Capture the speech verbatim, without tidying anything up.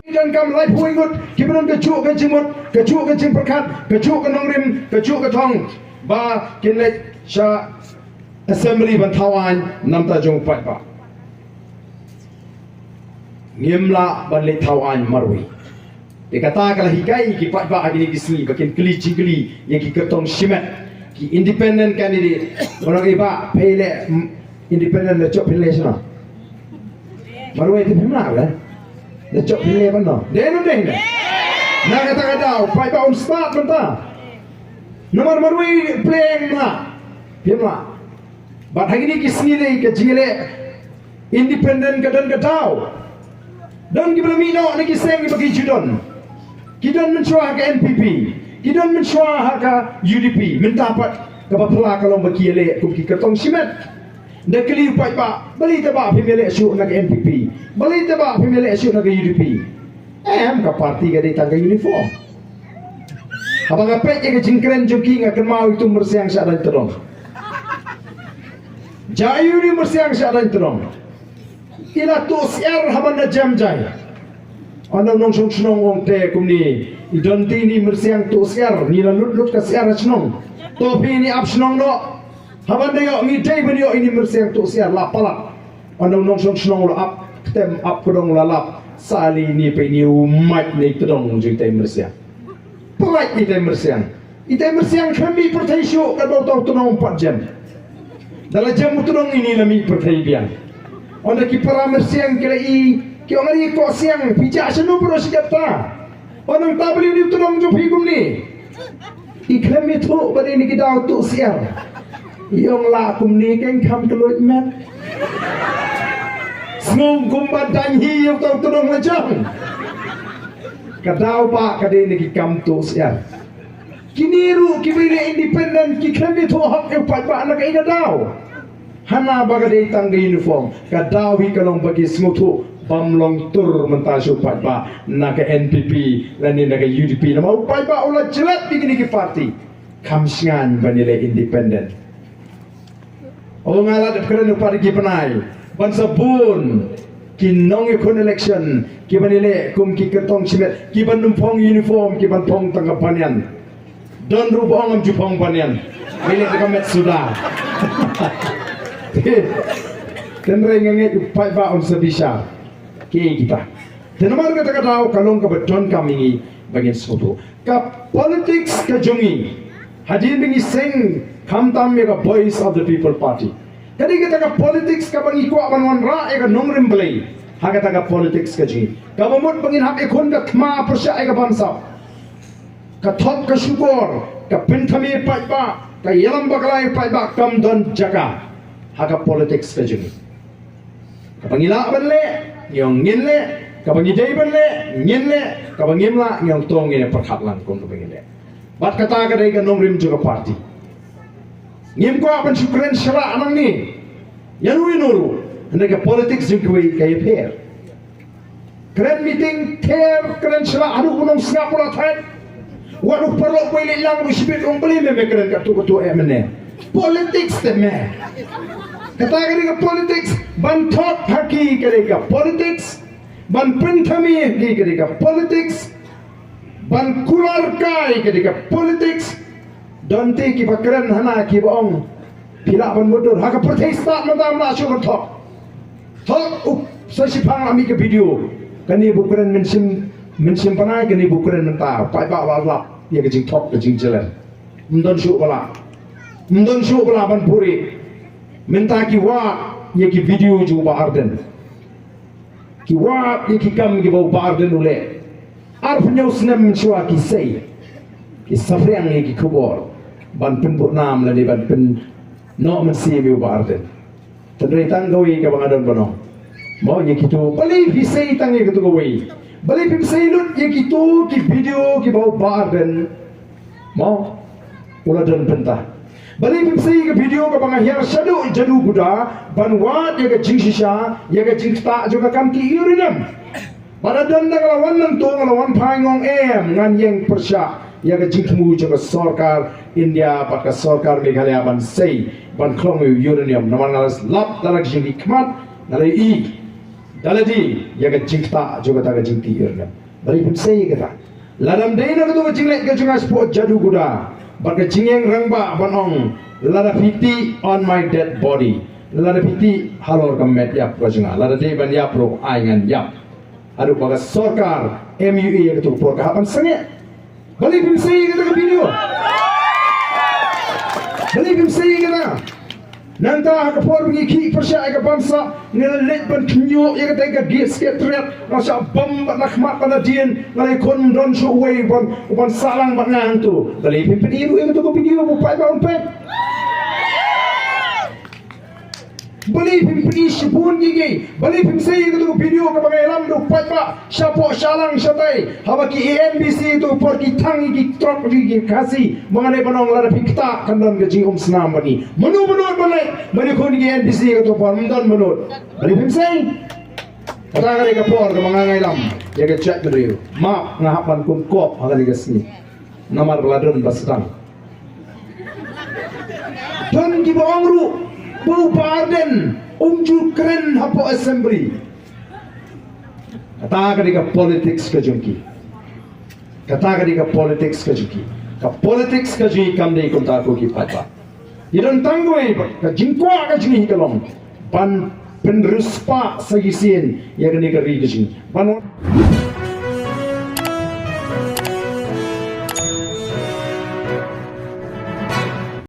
Ki donkam laiphew ngut kiba don ka juh ka jingmut, ka juh ka jingpyrkhat, ka juh ka nongrim, ka juh ka thong, ba kin leit sha assembly ban thaw aiñ namar jong u paidbah. Ngim lah ban leit thaw aiñ marwei. Te kata ka la hikai ïa ki paidbah ha kine ki sngi ba kin kylli jingkylli ïa ki kyrtong shimet, ki independent candidate. Ba ong, "I bah, phi leh, mm, independent, la jop phin leh shano? Marwei te phim lah leh. La jop phin leh ban no? Dei ne ym dei ne?" Na kata ka daw paidbah un stad mynta. Namar marwei pyrshah, phim lah. Bad ha kine ki sngi lei ka jingïaleh independent ka don ka daw. Don kiba la mih noh na ki seng kiba ki ju don. Ki don mynshuwa ha ka N P P, ki don mynshuwa ha ka U D P. Mynta pat kaba phylla ka long ba ki ïaleh kum ki kyrtong shimet. Da kylli u paidbah, balei te bah phim ïaleh shuh na ka N P P? Balei te bah phim ïaleh shuh na ka U D P? Em, ka party ka dei tang ka uniform. Haba nga peit ïa ka jingkren jong ki, nga kynmaw ïa utu u myrsiang shadaiñ tdong. Jia ïa une u myrsiang shadaiñ tdong. I la tuh syiar haba da jem jai. Ynda u nongshong shnong u ong te kumne, i don te ine i myrsiang tuh syiar, ngi la lut lut ka syiar ha shnong. To phi ine ap shnong noh. Haba da ïoh, ngi dei ban ïoh ine i myrsiang tuh syiar, la palat. Ynda u nongshong shnong u la ap ktem, ap kdong, u la lap. Sa lei ine pat ine u mait ne i tdong jong ita i myrsiang. Pynlait ita i myrsiang. Ita i myrsiang khlem mih pyrthei shuh, katba uta u tdong um pat jem. Da la jem u tdong, ine la mih pyrthei biang. Ynda ki para myrsiang ki la i, ki ong, "Are ko siang, phi jah shano baroh shi katta? Ynda nangta balei une u tdong jong phi kumne?" I khlem ïathuh ba dei na ki daw tuh syiar. I ong, "La kumne keiñ kham kylluid met." Sngew kumba dang hi ïa uta u tdong la jong. Ka daw pat ka dei na ki kam tuh syiar. Kine ruh kiba ïaleh independent ki khlem ïathuh hok ïa u paidbah na kaei ka daw. Hana ba ka dei tang ka uniform, ka daw hi ka long ba ki sngewthuh bym long tur mynta sha u paidbah na ka N P P lane na ka U D P. Namar u paidbah u la jlep ïa kine ki party. Kham shngaiñ ban ïaleh independent. O nga la dep kren u pat ki bnai ban sa bun ki nongïakhun election kiban ïaleh kum ki kyrtong shimet, kiban ym phong uniform, kiban phong tang ka banyan. Don ruh ba ong ngam ju phong banyan. Ïaleh da ka met suda. Tynrai nga ngeit u paidbah un sa bishar. Kiei kita. Te namar kata ka daw ka long kaba donkam ïa ngi ba ngin sngewthuh. Ka politics ka jong ngi, hadien ba ngi seng khamtam ïa ka Voice of the People Party, ka dei kata ka politics kaba ngi kwah ban wanrah ïa ka nongrim Blei ha kata ka politics ka jong ngi. Kaba mut ba ngin hap ïakhun ka thma pyrshah ïa ka bamsap. Ka thok ka shukor, ka pynthame paidbah, ka ïalam bakla ïa paidbah kam don jaka ha ka politics ka jong ngi. Kaba ngi lah ban leh, ngi ong ngin leh. Kaba ngi dei ban leh, ngin leh. Kaba ngim lah, ngi ong to ngin ïa pyrkhat lang kum kaba ngin leh. Bad kata ka dei ka nongrim jong ka party. Ngim kwah ban shu kren shlak nangne ïa uno uno ruh. Hynrei ka politics jong kiwei ka ïapher. Kren meeting ther, kren shlak haduh u nongsngap u la thait. Wat u paralok ba ïaleit lang ruh shibit u ong balei me me kren katto katto eh mynne. Politics te me. Kata ka dei ka politics, ban thok ha ki ka dei ka politics, ban pynthame ha ki ka dei ka politics, ban kular kai ka dei ka politics. Don te kiba kren hana kiba ong phi lah ban mutdur ha ka pyrthei stad mynta, ym lah shuh ban thok. Thok u sa shiphang ami ka video. Kane ba u kren mynshem, mynshem bnai, kane ba u kren mynta. Paidbah la lap ïa ka jingthok ka jingjyllep. Ym don shuh ba lah. Ym don shuh ba lah ban puri. Mynta ki wad ïa ki video jong u Bah Ardent. Ki wad ïa ki kam kiba u Bah Ardent u leh. Arphew hynñiew snem shuwa ki sei, ki saphriang ïa ki khubor ban pynbud nam lane ban pynnoh mynsiem ïa u Bah Ardent. Tang dei tang kawei kaba nga don ban ong. Mo, ïa kito, balei phi sei tang ïa kito kawei? Balei phim sei lut ïa kito ki video kiba u Bah Ardent, mo, u la don bynta? Balei phim sei ïa ka video kaba nga hiar shaduh Jaduguda ban wad ïa ka jingshisha, ïa ka jingktah jong ka kam ki ïa u Rinem? Bad hadien ba nga la wan nangto, nga la wan phai, nga ong em, ngan ïeng pyrshah ïa ka jingthmu jong ka sorkar India bad ka sorkar Meghalaya ban sei ban khlong ïa u uranium, namar nga la slap da la ka jingkhmat, nga la i da la dei ïa ka jingktah jong kata ka jingtih uranium. Balei phim sei ïa kata? Lada ym dei na kato ka jingleh ka jong nga shapoh Jaduguda bad ka jingïeng rangbah ban ong, lada phi tih on my dead body, lada phi tih halor ka met ïap ka jong nga, lada dei ban ïap ruh ai ngan ïap. Haduh ba ka sorkar M U A ïa kato ka por ka hap ban sangeh. Balei phim sei ïa kata ka video? Balei phim sei ïa kata? Nangta ha ka por ba ngi khih pyrshah ïa ka bamsap, nga la leit ban khñiuh ïa kata ka gate secretariat, nga shah bam bad na khmat bad na dien, nga la ïakhun ym don shuh uwei ban, ban sahlang bad nga hangto. Balei phim pyni ruh ïa kato ka video ba u paidbah un peit? Balei phim pyni shibun ïa ngi? Balei phim sei ïa kato ka video kaba nga ïalam da u paidbah shapoh Shillong shatai, haba ki A N B C to por ki thang ïa ki trok jong ki Khasi, ba nga dei ban ong lada phi ktah kan don ka jingumsnam bad ngi. Mano mano ban leit ban ïakhun ïa ki A N B C kato por, ym don mano. Balei phim sei? Kata ka dei ka por kaba nga ïalam ïa ka jaitbynriew. Map nga hap ban kum kop ha kane ka sngi. Namar ba la don ba sdang. Don kiba ong ruh ba u Bah Ardent um ju kren hapoh assembly. Kata ka dei ka politics ka jong ki. Kata ka dei ka politics ka jong ki. Ka politics ka jong ki kam dei kumta ko ki paidbah. Ngi don tang kawei ka jingkwah ka jong ngi ka long ban pynriewspah sa shisien ïa kane ka ri ka jong ngi. Ban